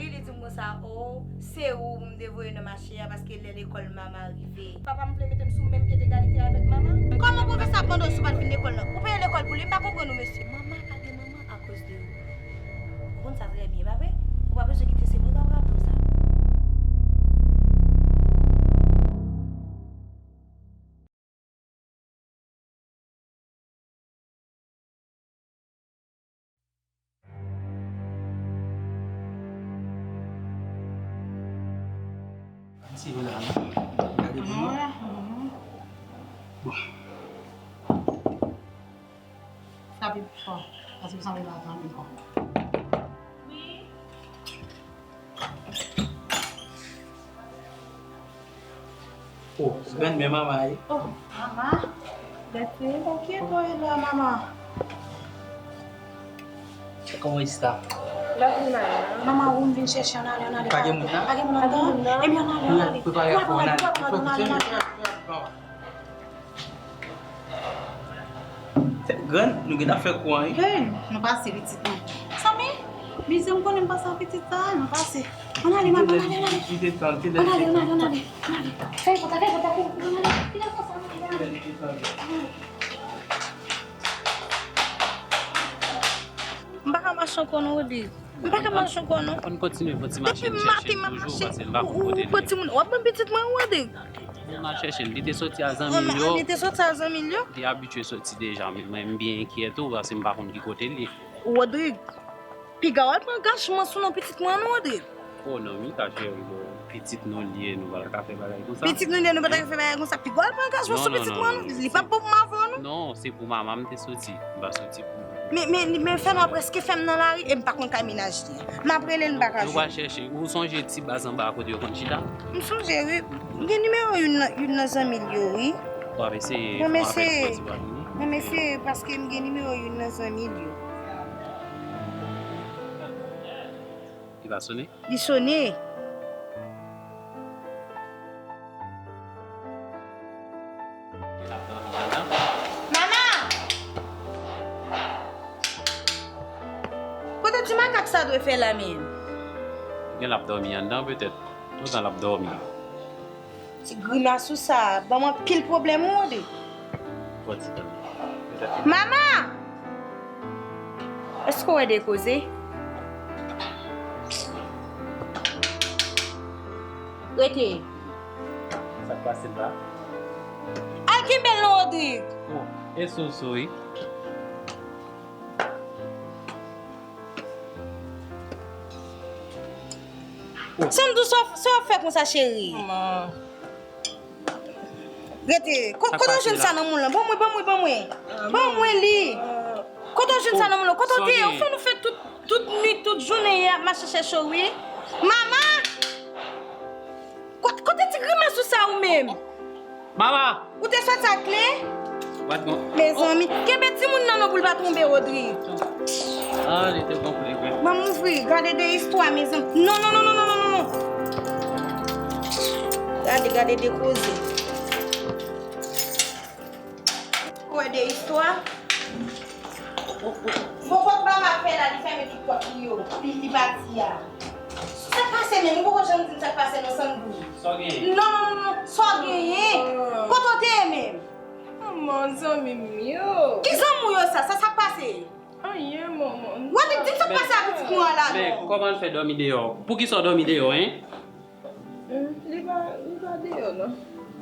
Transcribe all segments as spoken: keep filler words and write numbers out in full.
Li di m konsa, o, se ou pou m te voye nan mache a, paske lè lekòl mama rive. Papa m vle mete m sou menm pye degalite avèk mama. Kòman pwofesè ap mande w si w pa t fin lekòl nan? Ou peye lekòl pou li, m pa konprann ou, mesye. Mama pa gen manman akoz de ou. Ou konn sa trè byen, pa vre? Ou pa bezwen kite se mwen k ap raple w sa. Gade pou mwen. Bon. Frape pi fò, paske m sanble pa tann ankò. Oh, grann men mama ye. Oh, mama. Bèt, ou kiyès ou ye la, mama? ¿Cómo está? Mama, ou m vin chèche, ann ale, ann ale. Pa gen moun nan? Pa gen moun anndan? Ebyen, ann ale, ann ale. Prepare pou ann ale. Prepare pou ann ale, ann ale. Grann, nou gentan fè kou an, wi. Hey, nou pase pitit mwen. Samy, mizè m konnen m pase ak pitit sa, nou pase. Ann ale, mama, ann ale, ann ale. Li te tan, li te lè. Ann ale, ann ale, ann ale, ann ale. Fè pòt la, fè pòt la, fè pòt la, ann ale. Li te tan, li te tan. M pa ka mache ankò non, Rodrigue. M pa ka mache ankò non. Ann kontinye pran ti mache, n chèche l toujou, paske n pa konn kote l ye. Ou pran timoun, w ap ban pitit mwen, Rodrigue. N al chèche l. Li te soti a zanmi l yo. Li te soti a zanmi l yo? Li abitye soti deja, men mwen, m byen enkyete wi, paske m pa konn ki kote l ye. Rodrigue, piga w al pran angajman sou non pitit mwen an non, Rodrigue. Oh non, Mika cheri, bon, pitit nou l ye, nou pa ta ka fè bagay konsa. Pitit nou l ye, nou pa ta ka fè bagay konsa. Piga w al pran angajman sou pitit mwen an non. Li p ap bon pou m avè w non. Non, se pou mama m te soti. M pa soti pou... Men, men, men fè nwa prèske fè m nan lari e m pa konn kay mennaj li an. M ap rele l, m pa ka jwenn. Nou pral chèche. Ou sonje ti baz anba a kote yo konn chita? M sonje, wi. M gen nimewo youn nan, youn nan zanmi l yo, wi. W ap eseye, m ap eseye, paske m gen nimewo youn nan zanmi l yo. Li pa sone? Li sone. Mama! Kote ti makak sa dwe fè la menm? Gen l ap dòmi anndan petèt. Lontan l ap dòmi. Ti grimas ou sa ban m anpil pwoblèm, ou tande. Fò ti tann. Mama! Èske w wè de koze? Rete. Sa k pase la? Al kenbe l non, Rodrigue. Bon, e soso wi. Sa m di w, sa w ap fè konsa, cheri? Manman. Rete. Ko-, kote w jwenn sa nan moun lan? Ban mwen, ban mwen, ban mwen. Ban mwen li. Kote w jwenn sa nan moun lan? Kote w te ye? Ou fè nou fè tout, tout nuit, tout jounen yè ap mache chèche w, wi. Mama! Kot-, kote ti grimas ou sa ou menm? Mama! Ou te soti ak kle? Mezanmi, kenbe timoun nan non pou l pa tonbe, Rodrigue. Ah, li te gonfle vre. Ban m ouvri, gade de istwa, mezanmi. Non, non, non. Gade, gade de koze. Ou wè de istwa? Bon, kot mama fè la, li fèmen tout pòt li yo, li, li pati a. Sa k pase menm? Ou poko janm di m sa k pase non, Sandou. Sa w genyen? Non, non, non, non. Sa w genyen? Kote w te ye menm? Manman, zanmi m yo. Ki zanmi w yo sa? Sa, sa k pase? Anyen, manman. Rodrigue, di m sa k pase ak pitit mwen an la non. Men kòman l fè dòmi deyò? Poukisa w dòmi deyò, en? Li pa, li pa deyò non.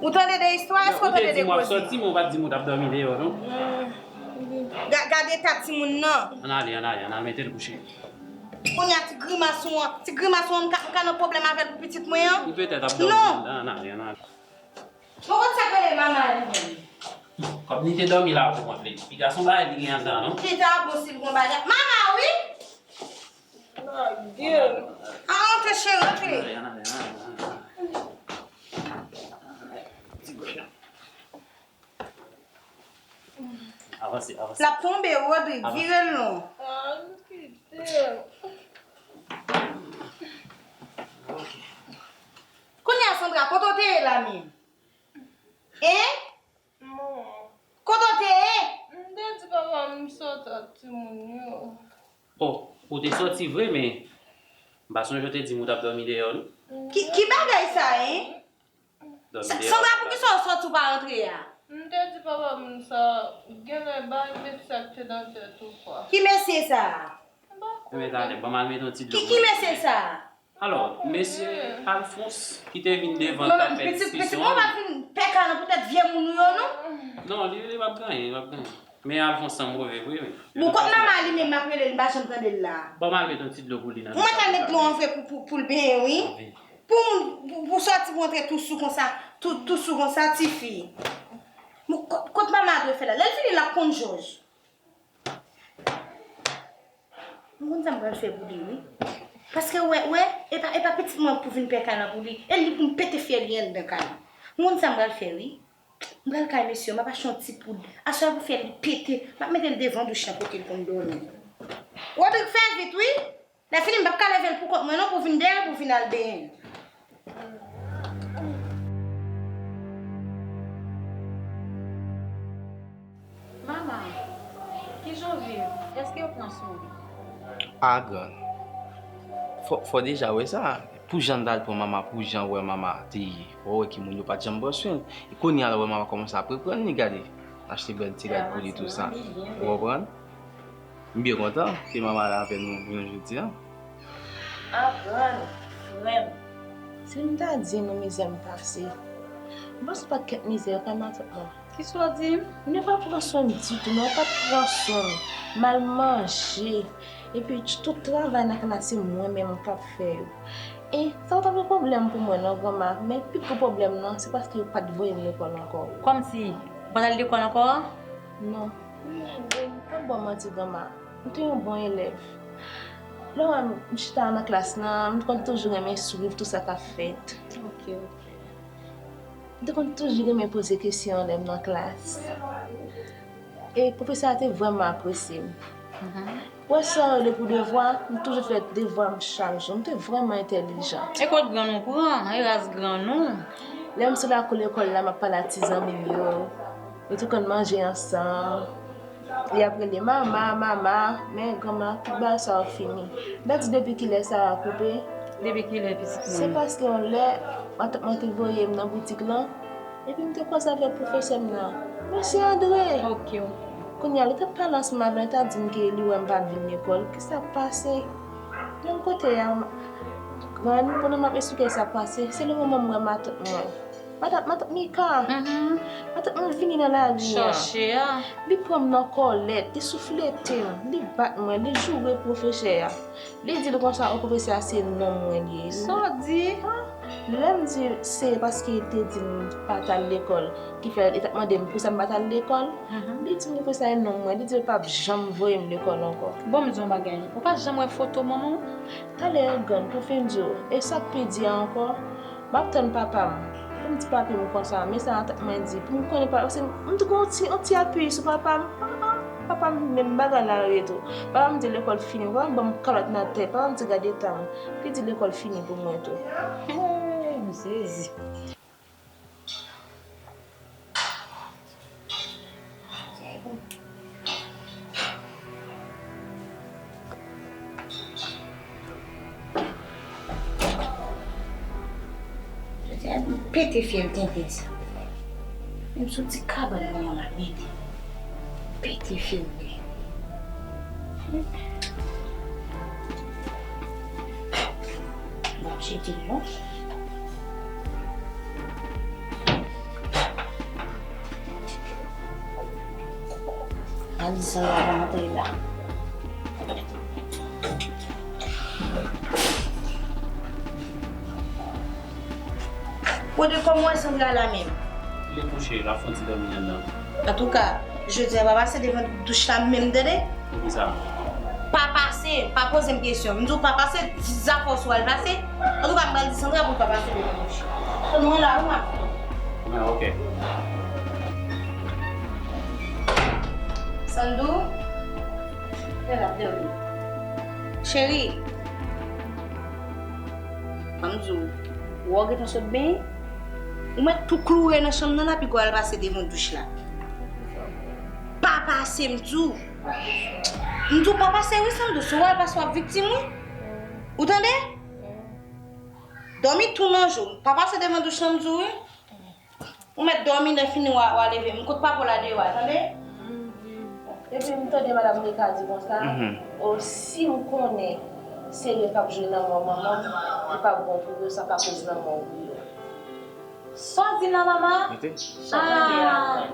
Ou tande de istwa? Èske w tande de koze? Ou te di m w ap soti, men w pa t di m ou t ap dòmi deyò non. Ga-, gade eta timoun nan. Ann ale, ann ale, ann al mete l kouche. Kounye a ti grimas ou an, ti grimas ou an, m ka, m ka nan pwoblèm avè l pou pitit mwen an? Li petèt ap dòmi anndan, ann ale, ann ale. Bon, kot sa k rele mama li menm? Kòm li te dòmi la pou kont li. Piga se yon bagay li gen anndan non. Li ta bon si l gon bagay. Mama wi! Lage l. Al antre cheri, antre. Ann ale, ann ale, ann ale, ann ale. Ti gòj la. Avanse, avanse. L ap tonbe, Rodrigue, vire l non. Ah, kite l. Ok. Kounye a, Sandra, kote w te ye la menm? Hein? Manman. Kote w te ye? M te di papa m sot ak timoun yo. Oh, ou te soti vre, men M pa sonje w te di m ou t ap dòmi deyò, non? Ki, ki bagay sa, en? Dòmi Sa- deyò, Sandra, pou ki sa w sòti ou pa rantre a? M te di papa m sa, genlè bay mesye a k te nan tèt ou, kwa. Ki mesye sa? M pa konnen. Men talè, ban m al mete yon ti dlo Ki, pou ki li. Mesye sa? Alò, mesye Alphonse, ki te vin devan Manman, tapèt pitit, pitit dispisyon mwen an. Pa vin pè kalan poutèt vye moun ou yo, non? Non, li, li p ap gen anyen, li p ap gen anyen. Men Alphonse sanble move vre, wi. Bon, kot manman li menm, m ap rele l, m pa janm tande l la. Ban m al met yon ti dlo pou li nan Ou mèt al met dlo an vre pou, pou, pou l benyen, wi. Wi. Pou moun, pou, pou sòti pou antre tou sou konsa, tou, tou sou konsa, tifi. Bon, kot, kot manman dwe fè la? Lè l vini, l ap konn jòj. M konn sa m pral fè pou li, wi. Paske, wè, wè, e pa, e pa pitit mwen pou vin pè kalan pou li. E li pou m pete fyèl li anndan kalan. M konn sa m pral fè, wi. M pral kay mesye, m ap achte yon ti poud. Aswè pou fyèl li pete, m ap mete l devan douch lan kote l konn dòmi. Rodrigue, fè vit, wi. Lè fini, m p ap ka leve l pou kont mwen, non, pou vin dèyè, pou vin al benyen. Mama, kijan w viv? Èske yo pran swen w? A, grann. Fò, fò deja wè sa. Pou jan n t al pran mama, pou jan w wè mama te ye. Fò w wè ki moun yo pa t janm pran swen l. E kounye a la w wè mama kòmanse ap reprann li, gade. Achte bèl ti rad pou li, tou sa. Ou konprann? M byen kontan ke mama la avè nou jounen jodi a. Aprann, frè m. Si m ta di nou mizè m pase, m panse pa t kèk mizè yo ka matant mwen. Kisa w di? Yo pa pran swen m ditou, non, yo pa t pran swen m. M al manje. Epi, tout travay nan kay la, se mwen menm k ap fè yo. E sa pa t ap yon pwoblèm pou mwen, non, granma. Men pi gwo pwoblèm nan, se paske yo pa t voye m lekòl ankò. Kòmsi, ou pa t al lekòl ankò? Non. Bon, m p ap ba w manti, granma. M te yon bon elèv. Lè w wè m chita nan klas lan, m te konn toujou renmen swiv tout sa k ap fèt. Ok, ok. M te konn toujou renmen poze kesyon lè m nan klas. E pwofesè a te vrèman apresye m. Mhm. Wè sa yo rele pou devwa, m toujou fè devwa m chak jou. M te vrèman entèlijan. E kot grann ou pran? E ras grann ou? Lè m sou lakou lekòl la, m ap pale ak ti zanmi m yo. Nou te konn manje ansanm. Li ap rele mama, mama, men granma, tout bagay sa yo fini. M pa di depi kilè sa a koupe. Depi kilè, pitit mwen? Se paske yon lè, matant mwen te voye m nan boutik lan, epi m te kwaze avèk pwofesè m nan, Mesye Andre. Ok, ok. Kounye a, li t ap pale ansanm avè m, li t ap di m ke li wè m pa t vin lekòl. Kisa k pase? Menm kote a, m, grann, pandan m ap esplike sa k pase, se le moman m wè matant mwen. Matant, matant Mika. Mhm. Matant mwen vini nan lari a. Chèche a. Li pran m nan kòlèt, li souflete m, li bat mwen, li joure pwofesè a. Li di l konsa, o, pwofesè a se nonm mwen li ye. Sa w di? Ah, lè m di se paske li te di m pa t al lekòl, ki fè li t ap mande m poukisa m pa t al lekòl. Mhm. Li di m pwofesè a se nonm mwen, li di l p ap janm voye m lekòl ankò. Bon, m di yon bagay, ou pa janm wè foto manman w? Talè, grann, pou fin di w, e sa k pi di a ankò, m ap tann papa m. Pou m di papi m konsa, men sa matant mwen di, pou m konnen pa, paske m te gen yon ti, yon ti apiy sou papa m. Ah, ah, papa m, menm bagay la ret tou. Papa m di lekòl fini, papa m ban m kalòt nan tèt, papa m di gade eta m. Li di lekòl fini pou mwen tou. Hey, m sezi. Jodi a, m pete fyèl tenten sa. Menm sou ti kabann mwen an m ap mete. Pete fyèl li. M ap jete l non. Alexandra pa antre la. Rodrigue, kòman w wè Sandra la menm? Li kouche, l ap fè yon ti dòmi anndan. Antouka, jodi a pa pase devan douch la menm, tande? Poukisa? Pa pase, pa poze m kesyon. M di w pa pase, zafè w si w al pase. Antouka, m pral di Sandra pou l pa pase devan douch. Tann mwen la, wi, m ap vini. Ah, ok. Sandou, lè l ap dòmi. Cheri, ban m di w, wè w gentan sot benyen? Ou mèt tou kloure nan chanm nan, la pi gwo al pase devan douch la. Pa pase, m di w. M di w pa pase wi, Sandou, si w al pase w ap viktim wi. Ou tande? Dòmi tou nan jou. Pa pase devan douch lan, m di w wi. Ou mèt dòmi, lè fini w a, w a leve. M kout papa w la deyò a, tande? Epi m tande madanm Mika di konsa, o, si m konnen se yo k ap jwe nan mò manman m, li p ap bon pou yo, sa ka koz lanmò pou yo. Sa w di la, mama? Mete. Sa w tande a? Ah.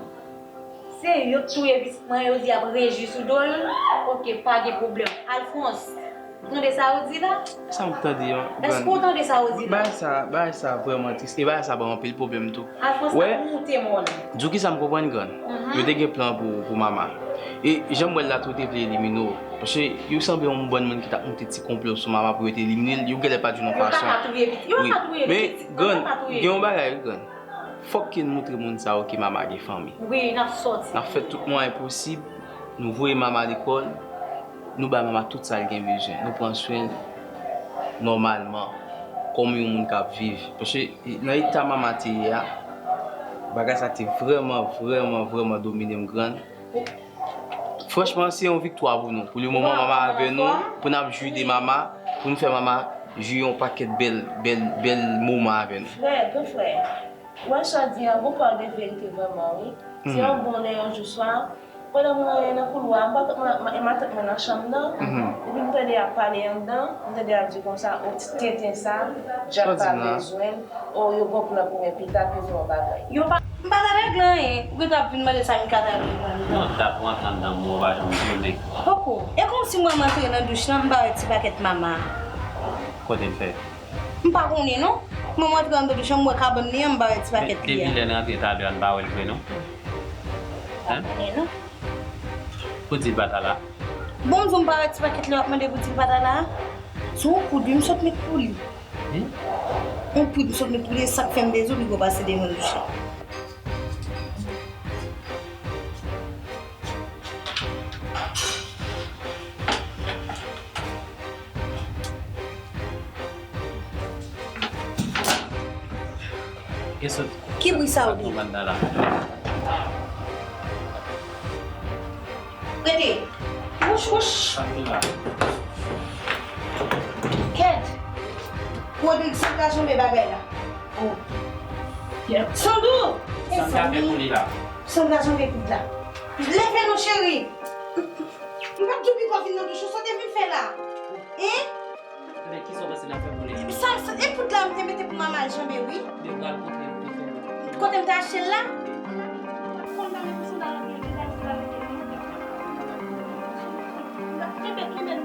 Se yo k touye pitit mwen, yo di y ap rejwi sou do l. Oke, pa gen pwoblèm. Alphonse, ou tande sa yo di la? Sa m tande an? Èske w tande sa yo di la? Bagay sa, bagay sa vrèman tris. E bagay sa ban m anpil pwoblèm tou. Alphonse ap moute mò nan. Di w kisa m konprann, grann? Mhm. Yo te gen plan pou, pou mama. E jan m wè l la tou, te vle elimine w. Paske yo sanble yon bann moun ki t ap monte ti konplo sou mama pou yo te elimine l. Yo genlè pa di w nan fason. Yo pa ka touye pitit. Yo pa ka touye pitit. Wi. Men, grann, gen yon bagay, wi, grann. Fòk ke n montre moun sa yo ke mama gen fanmi. Wi, n ap sòti. N ap fè tout mwayen posib, nou voye mama lekòl, nou bay mama tout sa l gen bezwen. Nou pran swen l nòmalman, kòm yon moun k ap viv. Paske nan eta mama te ye a, bagay sa te vrèman, vrèman, vrèman domine m, grann. Franchman, se yon viktwa pou nou. Pou lemoman, mama avè nou, pou n ap jwi de mama, pou n fè mama jwi yon pakèt bèl, bèl, bèl moman avè nou. Frè, gran frè, ou wè sa w di a, ou pale de verite vrèman, wi. Se yon bon lè, yon jou swa, pandan mwen nan koulwa, m pa t, m, m, matant mwen nan chanm nan, epi m tande y ap pale anndan, m tande y ap di konsa, o, ti tenten sa, Djak pa bezwen l, o, yo gon plan pou mwen pita, pou yo fè yon bagay. Yo pa, m pa t avègle anyen. Ou gentan ap vin mande sa Mika ta regle pou mwen. Non, dat ou antre anndan mwen, ou pa janm di m. Poko. E kòmsi mwen m antre nan douch lan, m pa wè ti pakèt mama. Kote l fè? M pa konnen non. Mwen m antre anndan douch lan, m wè kabann li an, m pa wè ti pakèt li a. Depi lè n antre talè a, n pa wè l vre non. Hein? M pa konnen non. Ou di l pa ta la? Bon, m di w m pa wè ti pakèt li, w ap mande pou di l pa ta la? Se yon kout wi m sot met pou li. Hmm? Yon kout m sot met pou li, e sa k fè m bezwen li gwo pase devan douch lan. Ki bri sa w di? Rete. Wouch, wouch. Kèt. Rodrig, Sandra janbe bagay la. Oh. Sandou! Sandra fè kouli la. Sandra janbe kout la. Leve non, cheri. M p ap di w pito vin nan douch ou, sa w te vin fè la? Hein? Men kisa w panse n ap fè pou li? Sa, sa, e poud la m te mete pou mama l janbe wi. Li pral kote l te fè l. Kote m te achte l la? Fò m ta mete sandal la pou li, li ta, li ta mete li. Kenbe, kenbe l